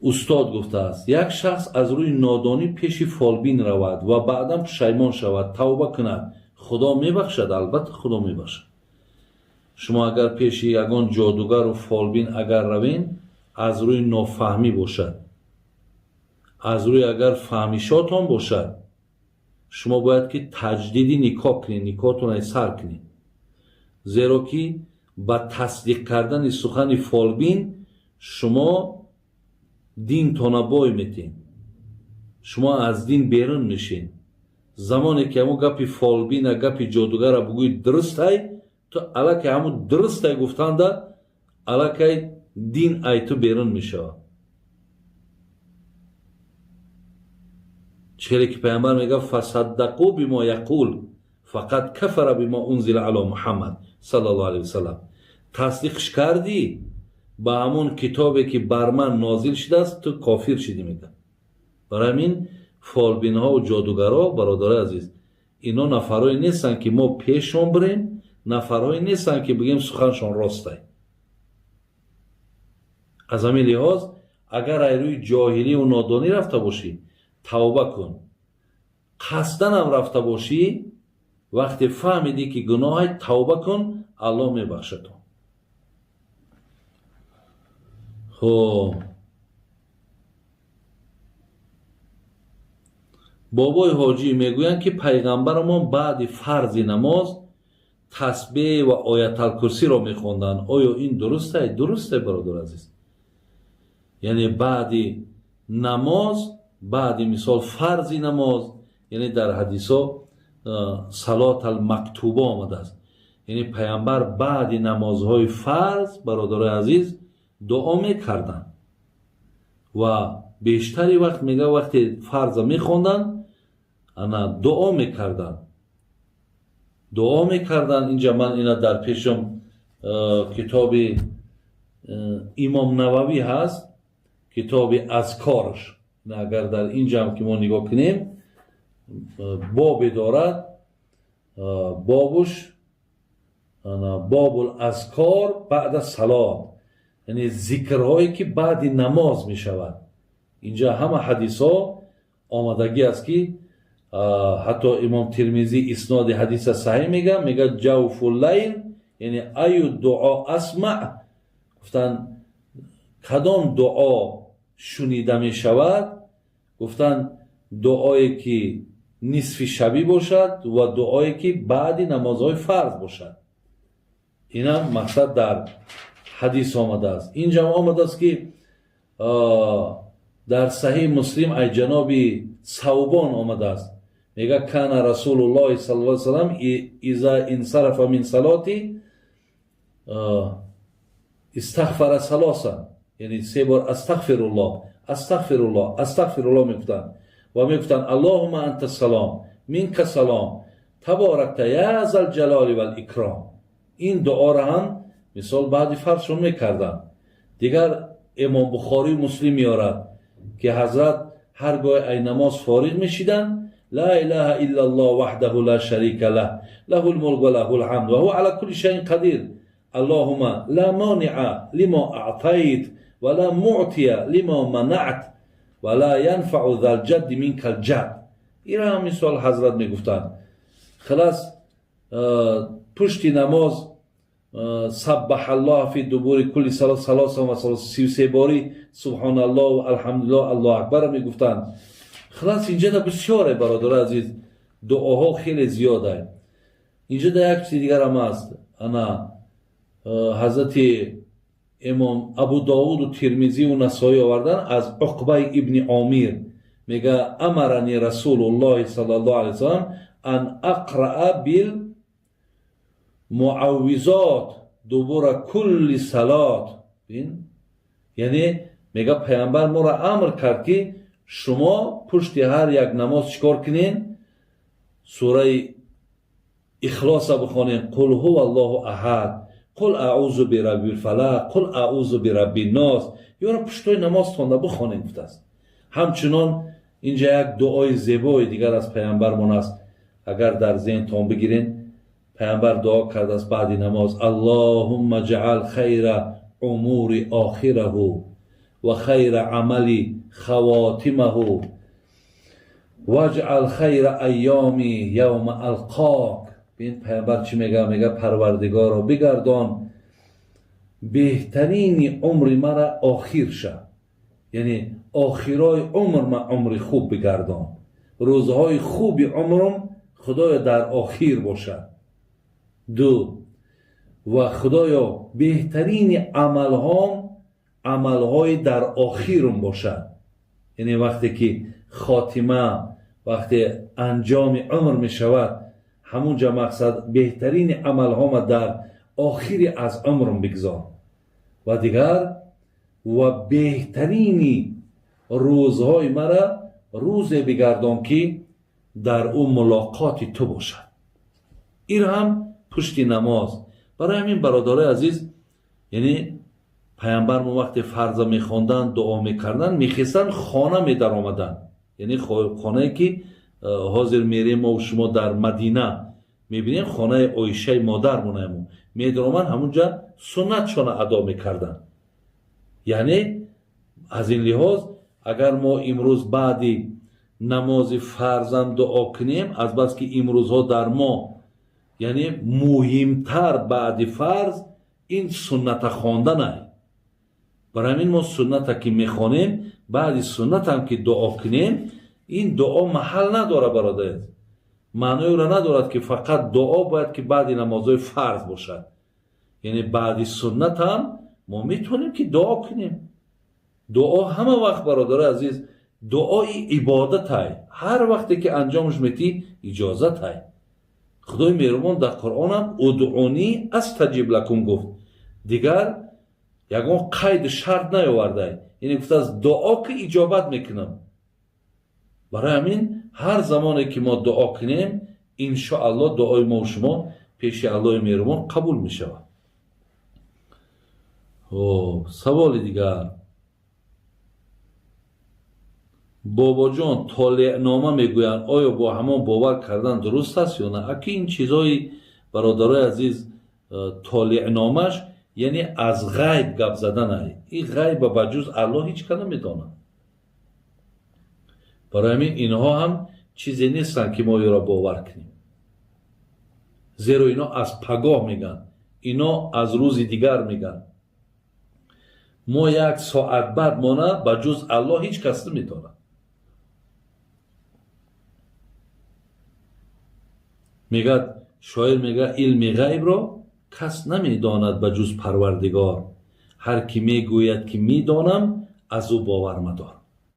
Устод гуфтааст, як шахс аз рӯи нодонӣ пеши фолбин равад ва баъдан пушаймон шавад, тавба кунад, Худо мебахшад? Албатта, Худо мебахшад. Шумо агар пеши ягон ҷодугару фолбин агар равен, аз рӯи нофаҳмӣ бошад, аз рӯи агар фаҳмишотон бошад, шумо бояд ки таҷдиди никоҳ кунед, никоҳтонро сар кунед, зеро ки ба тасдиқ кардани сухани фолбин шумо динтона бой метед, шумо аз дин берун мешед. Замоне ки ҳамун гапи фолбина, гапи ҷодугара бугӯи дурустай, ту аллакай ҳамун дурустай гуфтанда, аллакай дин ай ту берун мешавад. Чӣ хеле ки пайғамбар мегӯяд: фасаддақу бимо яқул фақат кафара бимо унзила ало Муҳаммад саллаллоҳу алайҳи васаллам. Тасдиқш кардӣ ба ҳамун китобе, ки бар ман нозил шудааст, ту кофир шидӣ, мегӯяд. Барои ҳамин фолбинҳову ҷодугарҳо, бародарои азиз, ино нафарҳое нестанд, ки мо пешон бирем, нафарҳое нестанд, ки бигӯем суханшон ростай. Аз ҳамин лиҳоз, агар ай рӯи ҷоҳилию нодонӣ рафта бошӣ, тавба кун. Қасданам рафта бошӣ, вақте фаҳмидӣ, ки гуноҳай, тавба кун, Аллоҳ мебахшад. Хоб, бобои ҳоҷӣ мегӯянд, ки пайғамбарамон баъди фарзи намоз тасбеҳ ва ояталкурсиро мехонданд. Оё ин дурустай? Дурусте, бародар азиз. Яъне баъди намоз, баъди мисол фарзи намоз, яъне дар ҳадисо салот алмактуба омадааст, яъне пайғамбар баъди намозҳои фарз, бародарои азиз, дуо мекарданд ва бештари вақт, мега, вақте фарза мехонданд, ана дуо мекарданд, дуо мекарданд. Инҷа ман ина дар пешам китоби Имом Нававӣ ҳаст, китоби Азкорш. Агар дар инҷаам ки мо нигоҳ кунем, бобе дорад, бобуш бобул азкор баъда салот, яъне зикрҳое, ки баъди намоз мешавад. Инҷа ҳама ҳадисҳо омадагӣ аст, ки ҳатто Имом Тирмизӣ исноди ҳадиса саҳеҳ мега, мега: ҷавфу лайл, яъне аю дуо асмаъ, гуфтанд, кадом дуо шунида мешавад? Гуфтанд, дуое ки нисфи шабӣ бошад ва дуое ки баъди намозҳои фарз бошад. Инам мақсад дар ҳадис омадааст. Инҷам омадааст, ки дар Саҳиҳ Муслим ай ҷаноби Савбон омадааст, мега: кана Расулуллоҳи саллаллоҳу алайҳи васаллам иза инсарафа мин салоти истағфара салосан, яъне се бор астағфируллоҳ, астағфируллоҳ, астағфируллоҳ мегуфтанд ва мегуфтанд: аллоҳума анта салом, минка салом, таборакта я зал ҷалоли вал икром. Ин дуоро ҳам мисол баъди фарзшон мекарданд. Дигар Имом Бухорию Муслим меорад, ки ҳазрат ҳар гоҳ ай намоз фориғ мешиданд: ла илаҳа илла ллоҳ ваҳдаҳу ла шарика лаҳ, лаҳу лмулк ва лаҳу лҳамд ва ҳува ала кулли шайин қадир, аллоҳума ла монеа лимо аътайт ва ла муътия лимо манаат ва ла янфау залҷадди минка лҷад. Ира ҳам мисол ҳазрат мегуфтанд. Хилас, пушти намоз саббаҳаллоҳ фи дубури кулли салот салосан ва 33 бори субҳоналлоҳ, алҳамдулиллоҳ, аллоҳу акбар мегуфтанд. Хилас, инҷада бисёре, бародари азиз, дуоҳо хеле зиёда. Инҷада як чизи дигарам аст. Ана ҳазрати Имом Абу Довуду Тирмизию Насоӣ овардан аз Уқбаи ибни Омир, мега: амарани Расулуллоҳи саллаллоҳу алайҳи васаллам ан ақраа бил муаввизот дубура кулли салот. Яъне мега, пайғамбар моро амр кард, ки шумо пушти ҳар як намоз чӣ кор кунен? Сураи Ихлоса бихонен: қул ҳува аллоҳу аҳад, қул аъузу бирабби лфалақ, қул аъузу бирабби ннос. Ёро пуштои намоз хонда бихонен, гуфтааст. Ҳамчунон инҷа як дуои зебои дигар аз пайғамбармон аст. Агар дар зеҳнтон бигирен, пайғамбар дуо кардааст баъди намоз: аллоҳумма ҷаъал хайра умури охираҳу وخير عملي خواتمه واجعل خیر ایامی یوم القاک. ببین پیامبر چی میگه؟ میگه پروردگارا بگردان بهترین عمر مرا آخر شه، یعنی آخرای عمر ما عمر خوب بگردان، روزهای خوب عمرم خدایا در آخر باشد. دو، و خدایا بهترین عملهام عملهای در آخرم باشد، یعنی وقتی که خاتمه، وقتی انجام عمر می شود، همونجا مقصد بهترین عملهام در آخر از عمرم بگذار. و دیگر و بهترین روزهای مرا روز بگردان که در او ملاقات تو باشد. این هم پشت نماز. برای همین برادرای عزیز، یعنی پیامبر ما وقتی فرض میخواندن، دعا میکردن، میخواستن خانه میدر آمدن، یعنی خانه که حاضر میریم ما و شما در مدینه میبینیم خانه عایشه مادر مونه، میدر آمدن همونجا سنتشان ادا میکردن. یعنی از این لحاظ اگر ما امروز بعدی نماز فرضم دعا کنیم، از بس که امروزها در ما یعنی مهمتر بعد فرض این سنت خواندن. برای همین ما سنت که میخوانیم، بعد سنت هم که دعا کنیم، این دعا محل نداره برادر، معنای را ندارد که فقط دعا باید که بعد نمازهای فرض باشد. یعنی بعد سنت هم ما میتونیم که دعا کنیم. دعا همه وقت برادر عزیز دعای عبادت های، هر وقتی که انجامش میتی اجازت های. خدای مهربان در قرآن هم ادعونی استجیب لکم گفت، دیگر یگان قید شرط نیاورده، یعنی گفت از دعا که اجابت میکنم. برای همین هر زمانی که ما دعا کنیم انشاءالله دعای ما و شما پیش الله مهربان قبول میشود. سوال دیگر، بابا جان طالعنامه میگویند آیا با همان باور کردن درست است یا نه؟ اگه این چیزای برادرای عزیز طالعنامش یعنی از غیب گپ زدن، این غیب به جز الله هیچ کس نمیداند. برای همین اینها هم چیزی نیستن که ما را باور کنیم، زیرا اینا از پگاه میگن، اینا از روز دیگر میگن. ما یک ساعت بعد مانه به جز الله هیچ کس نمیداند. میگه شاعر، میگه علم غیب را کس نمیداند به جز پروردگار، هر کی میگوید که میدانم از او باور مدار.